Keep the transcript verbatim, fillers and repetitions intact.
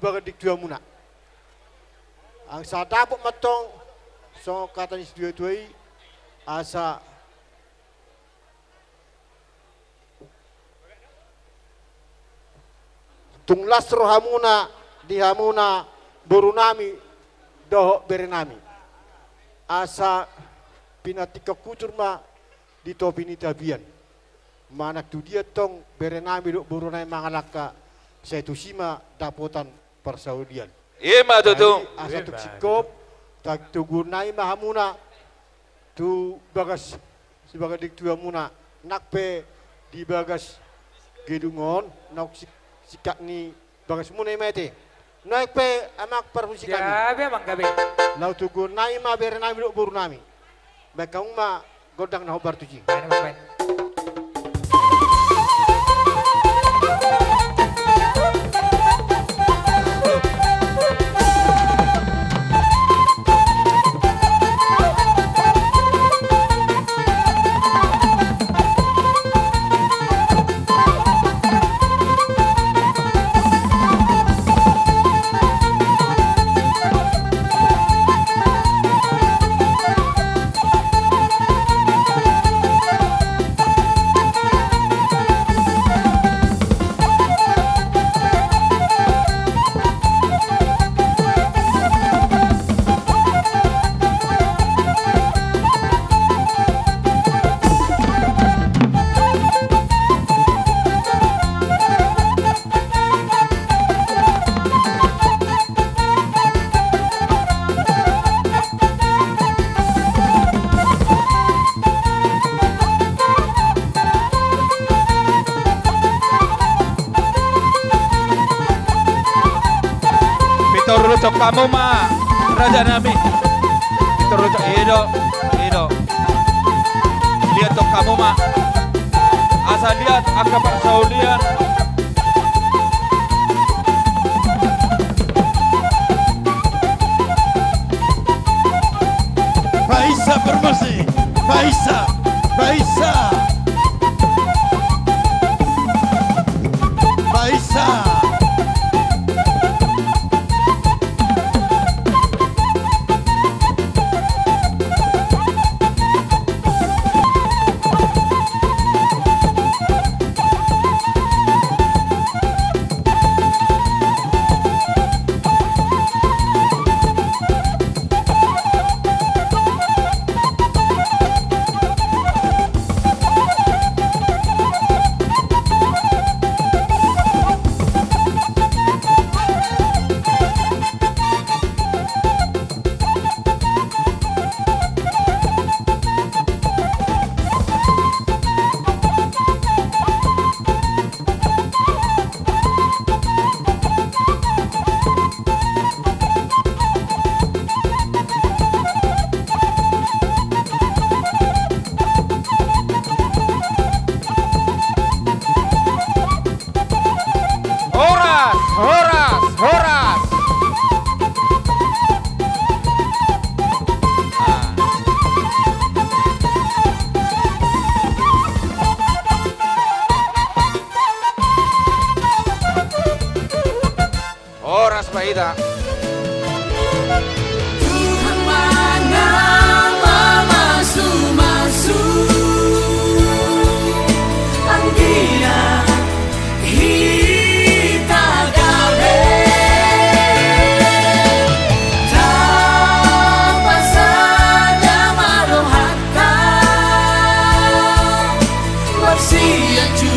baganding tuamuna. Asa dapot ma antong songon hata ni situatua i, asa tung las rohamuna di hamuna borunami dohot berenami. Asa pinantikhon hujur ma di topi ni tapian. Manang tudia antong berenami dohot borunami mangalangka, sai tusi ma dapotan parsaulian. Ima tutu. Jadi, asa tung singkop, tatoguon nami ma hamuna tu bagas si baganding tuamuna, nang pe di bagas gedung on, naung singkat ni bagasmuna i ma ate. Naeng pe amang parmusik nami. Gabe, amang, gabe. Laho toguon nami ma berenami dohot borunami. Baen hamu ma gondang na hombar tusi. Baen, amang, baen. Pitoruthon hamu ma, raja nami. Pitoruthon, i do, i do. Liathon hamu ma. Asa liat angka parsaulian. Baisa bermusik, baisa, baisa. Baisa. Horas, horas, horas. Ah. Horas ma hita. Tuhan ma na mamasumasu, anggiat hita gabe tapasahat ma rohanta, marsianju